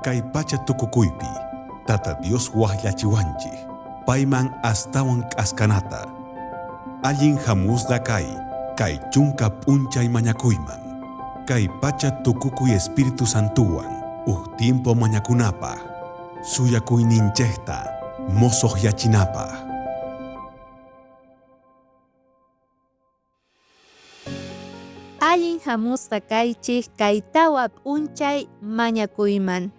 Kay pacha tukukuypi Tata Dios wajyachiwanchej payman astawan k'askanata. Allin jamusqa kay kay chunka p'unchay mañakuyman. Kay pacha tukukuy Espíritu Santowan uj tiempo mañakunapaj, suyakuyninchejta mosojyachinapaj. Allin hamusqa kaychik kay tawa p'unchay mañakuyman.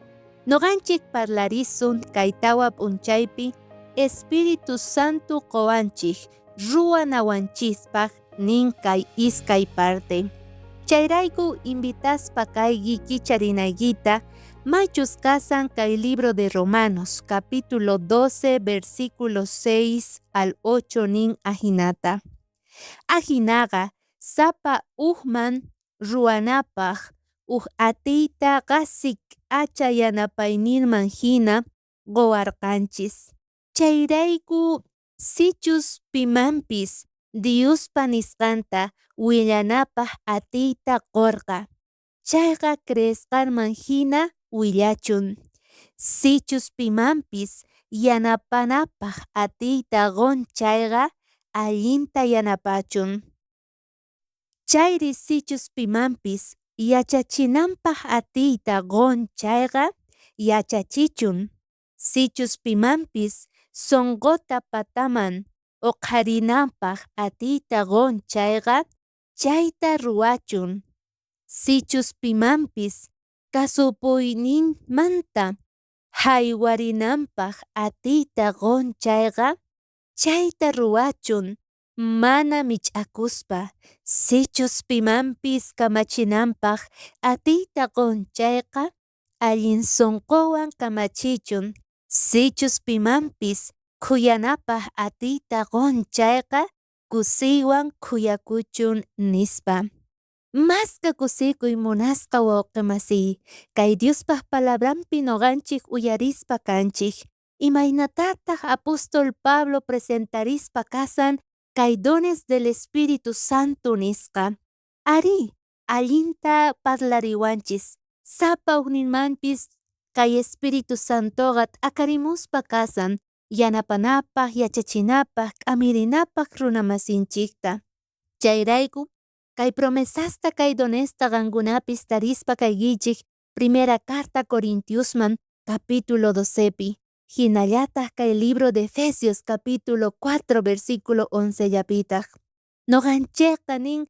Noqanchik parlarisun kay tawa p'unchaypi Espíritu Santo qowanchik ruwanawanchispaj nin kay iskay parte. Chayrayku invitaspa kayki kicharinaykita maychus kasan kay libro de Romanos capítulo 12 versículo 6 al 8 nin ajinata. Ajinaqa sapa ujman ruwanapaj uj atiyta qasi k'acha yanapayninman jina qowarqanchis. Chayrayku sichus pimanpis Diospa nisqanta willanapaj atiyta qorqa chayqa, creesqanman jina willachun. Sichus pimanpis yanapanapaj atiyta qon chayqa, allinta yanapachun. Chayri sichus pimanpis yachachinanpaj atiyta qon chayqa, yachachichun. Sichus pimanpis sonqota pataman oqharinanpaj atiyta qon chayqa, chayta ruwachun. Sichus pimanpis kasupuyninmanta jaywarinanpaj atiyta qon chayqa, chayta ruwachun mana mich'akuspa. Sichus pimanpis kamachinanpaj atiyta qon chayqa, allin sonqowan kamachichun. Sichus pimanpis khuyanapaj atiyta qon chayqa, kusiywan khuyakuchun, nispa. Maska kusikuy munasqa wawqimasiy, kay Diospaj palabranpi noqanchik uyarispa kanchik. Imaynatataq apóstol Pablo presentarispa kasan kay dones del Espíritu Santo nisqa? Arí, allinta parlariwanchis. Sapa ujninmanpis kay Espíritu Santoqa t'akarimuspa kasan yanapanapaj, yachachinapaj, k'amirinapaj runamasinchikta. Chayrayku kay promesasta kay donesta qankunapis tarispa kaykichik primera carta Corintiosman capítulo 12pi. Hinallataq kay libro de Efesios capítulo 4 versículo 11 llapitaj. Noqanchejqa nin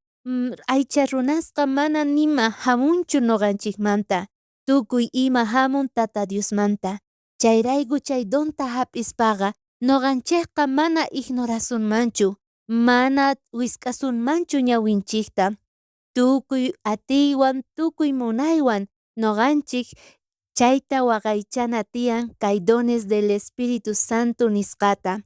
aycha runasqa mana nima hamunchu noqanchikmanta. Tukuy ima hamun Tata Diosmanta. Chayrayku chay donta hap'ispaqa noqanchejqa mana ignorasunmanchu, mana wisk'asunmanchu ñawinchikta. Tukuy atiywan, tukuy munaywan noqanchik chayta waqaychana tiyan kay dones del Espíritu Santo nisqata.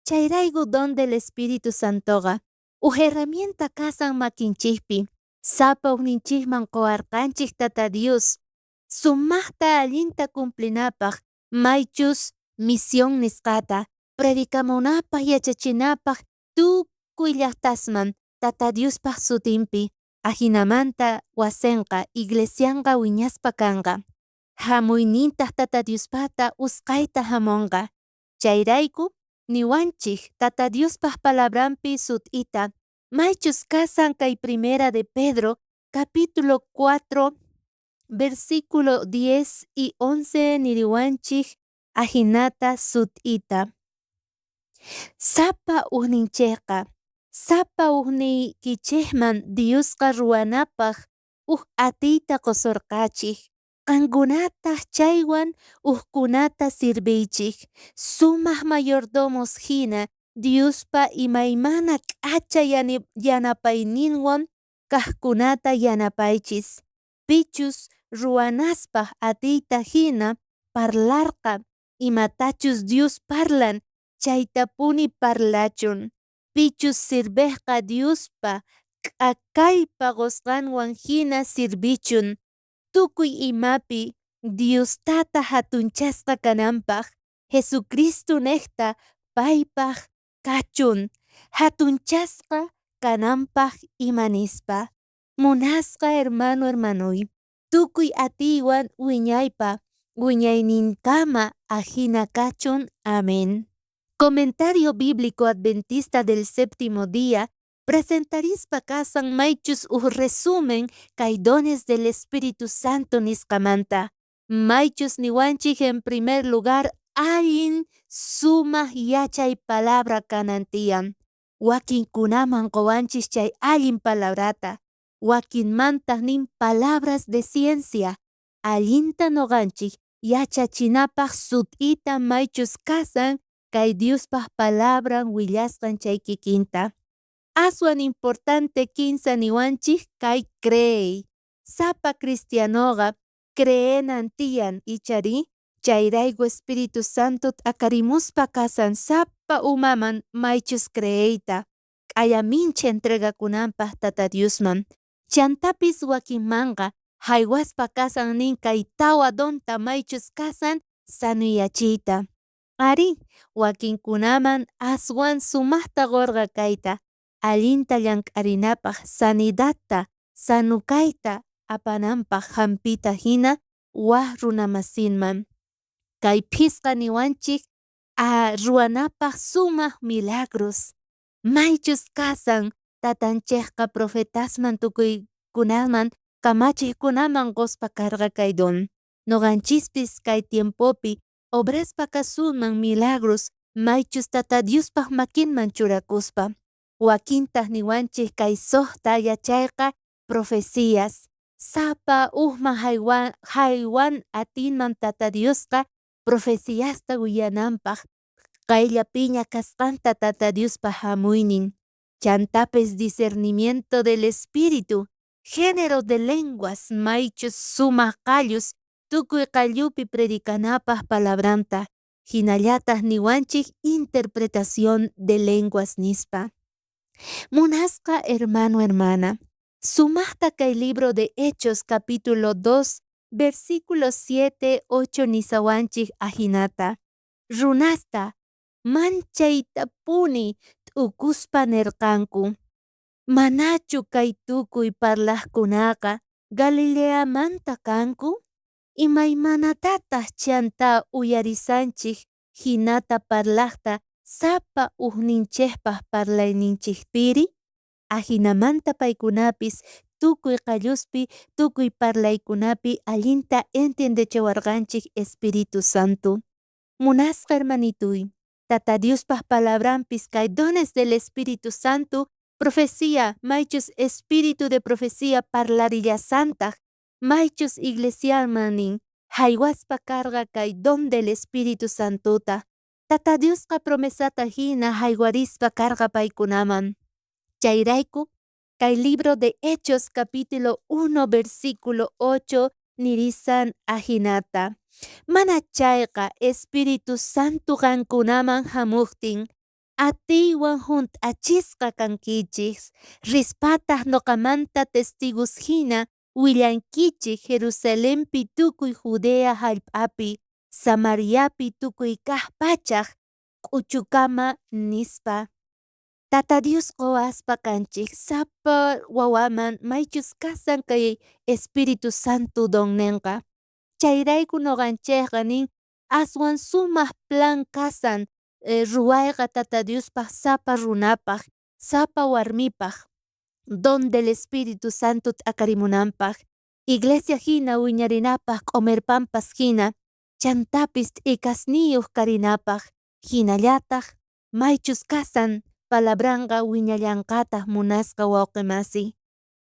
Chayrayku don del Espíritu Santoqa uj herramienta kasan makinchikpi. Sapa ujninchikman qowarqanchik Tata Dios sumaqta allinta cumplinapaj maychus misión nisqata predicamunapaj, yachachinapaj tukuy llaqtasman Tata Diospaj sutinpi. Ajinamanta wasenqa iglesianqa wiñaspa kanqa. Hamuynintaq Tata Diospata usqayta hamunqa. Chayrayku niwanchik Tata Diospaj palabranpi sut'ita maychus kasan kay primera de Pedro capítulo 4 versículo 10 y 11 niriwanchik ajinata sut'ita. Sapa ujninchejqa, sapa ujniykichejman Diosqa ruwanapaj uj atiyta qosorqachej. Qankunataj chaywan ujkunata sirviychej. Sumaj mayordomos jina Diospa imaymana k'acha yanapayninwan kajkunata yanapaychis. Pichus ruwanaspaj atiyta jina parlarqa imatachus Dios parlan chaytapuni parlachun. Pichus sirvejqa Diospa k'akaypa qosqanwan jina sirvichun. Tukuy imapi Dios Tata jatunchasqa kananpaj Jesucristo nejta paypaj kachun jatunchasqa kananpaj ima nispa. Munasqa hermano hermanoy, tukuy atiywan wiñaypa Wiñayninkama ajina kachun. Amén. Comentario Bíblico Adventista del Séptimo Día presentarispa kasan maychus uj resumen kay dones del Espíritu Santo nisqamanta. Maychus niwanchik en primer lugar allin sumaj yachay palabra kanan tiyan. Wakinkunaman qowanchis chay allin palabrata. Wakinmantaq nin palabras de ciencia. Allinta noqanchik yachachinapaj sut'ita maychus kasan kay Diospaj palabran willasqan chay kikinta. Aswan importante kinsa niwanchik kay creey. Sapa cristianoqa creenan tiyan ichari chayrayku Espíritu Santo t'akarimuspa kasan sapa umaman maychus creeyta k'ayamincha entregakunanpaj Tata Diosman. Chantapis wakinmanqa haywaspa kasan nin kay tawa donta maychus kasan sanuyachiyta. Arí, wakinkunaman aswan sumajta qorqa kayta allinta llank'arinapaj sanidadta sanu kayta apananpaj jampita hina waj runamasinman. Kay phisqa niwanchik ruwanapaj sumaj milagros. Maychus kasan tatanchejqa profetasman tukuykunaman kamachijkunaman qospa karqa kay don. Noqanchispis kay tiempopi obraspa kasunman milagros maychus Tata Diospaj makinman churakuspa. Wakintaq niwanchik kay sojta yachayqa profecías. Sapa ujman haywan atinman Tata Diosqa profeciasta willananpaj qayllapiña kasqanta Tata Diospaj hamuynin. Chantapis discernimiento del espíritu, género de lenguas, maychus sumaj qallus tukuy qallupi predicanapaj palabranta. Hinallataq niwanchik interpretación de lenguas nispa. Munasqa hermano hermana, sumajta kay libro de Hechos capítulo 2 versículos 7, 8 nisawanchik ajinata. Runasta manchaytapuni t'ukuspa nerqanku. Manachu kay tukuy parlajkunaqa Galileamanta kanku? Imaymanatataq chanta uyarisanchik hinata parlajta sapa ujninchejpaj parlayninchikpiri? Ajinamanta paykunapis tukuy qalluspi tukuy parlaykunapi allinta entiendechiwarqanchik Espíritu Santo. Munasqa hermanituy, Tata Diospaj palabranpis kay dones del Espíritu Santo, profecía, maychus espíritu de profecía parlarillasantaj, maychus iglesiaman nin, haywaspa karqa kay don del Espíritu Santota. Tata Diosqa promesata hina haywarispa karqa paykunaman. Chayrayku, kay libro de Hechos capítulo 1 versículo 8 nirisan ajinata. Mana chayqa Espíritu Santo qankunaman hamuqtin atiywan hunt'achisqa kankichik, rispataq noqamanta testigos hina willankichik Jerusalempi tukuy Judea hallp'api, Samariapi tukuy kaq pachaj k'uchukama nispa. Tata Dios qowaspa kanchik sapa wawaman maychus kasan kay Espíritu Santo donnenqa. Chayrayku noqanchejqa nin aswan sumaj plan kasan ruwayqa Tata Diospaj sapa runapaj, sapa warmipaj, don del Espíritu Santo t'akarimunanpaj. Iglesia hina wiñarinapaj q'omerpampas hina, chantapis t'ikasniyuq karinapaj, hinallataq maychus kasan palabranqa wiñallanqataq munasqa wawqimasi.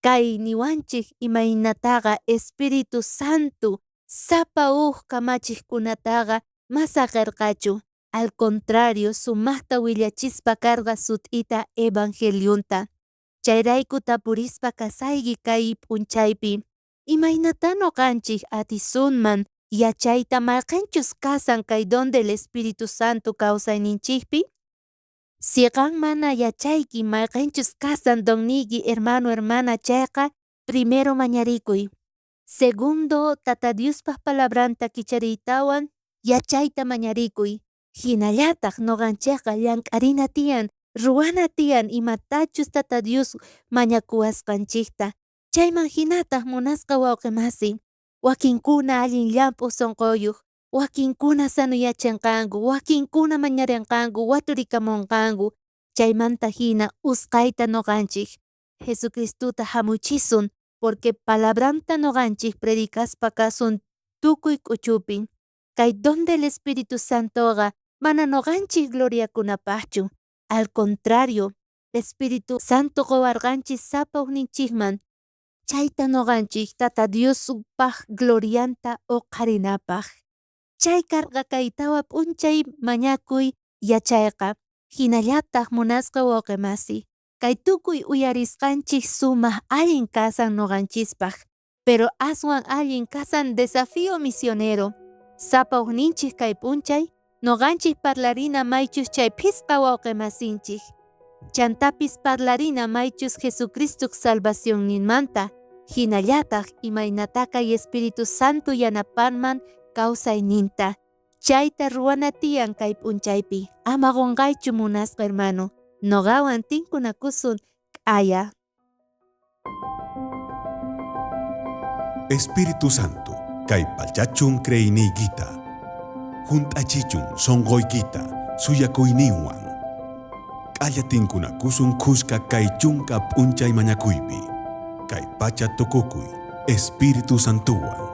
Kay niwanchik imaynataqa Espíritu Santo sapa uj kamachiqkunataqa masaqirqachu. Al contrario, sumajta willachispa karqa sut'ita evangelionta. Chayrayku tapurispa kasayki kay p'unchaypi. Imaynata noqanchik atisunman yachayta mayqinchus kasan kay don del Espíritu Santo kawsayninchikpi? Si qan mana yachayki mayqinchus kasan donniyki hermano hermana chayqa, primero mañarikuy. Segundo, Tata Diospaj palabranta kichariytawan yachayta mañarikuy. Hinallataq noqanchikqa llank'arina tiyan, ruwana tiyan imatachus Tata Dios mañakuwasqanchikta. Chayman hinataq munasqa wawqimasi. Wakinkuna allin llamp'u sonqoyuq, wakinkuna sanuyachenqanku, wakinkuna mañarenqanku, waturikamonqanku. Chaymanta hina usqayta noqanchik Jesucristota hamuchisun, porque palabranta noqanchik predicaspa kasun tukuy k'uchupi. Kay don del Espíritu Santoqa mana noqanchik gloriakunapaqchu. Al contrario, Espíritu Santo qowarqanchik sapa ujninchikman chayta noqanchik Tata Diospaq glorianta uqharinapaq. Chay karqa kay tawa p'unchay mañakuy yachayqa, hinallataq munasqa wawqimasi. Kay tukuy uyarisqanchik sumaq allin kasan noqanchispaq, pero aswan allin kasan desafío misionero. Sapa ujninchik kay p'unchay, noqanchik parlarina maychus chay phisqa wawqimasinchik. Chantapis parlarina maychus Jesucristuq salvacionninmanta, hinallataq imaynata kay Espíritu Santo yanapanman kawsayninta. Chayta ruwana tiyan kay p'unchaypi. Ama qunqaychu munasqa hermano. Noqawan tinkunakusun k'aya. Espíritu Santo, kay pachachun creeyniykita, junt'achichun sonqoykita, suyakuyninwan. K'alla tinkunakusun khuska kay chunka p'unchay mañakuypi. Kay pacha tukukuy, Espíritu Santowan.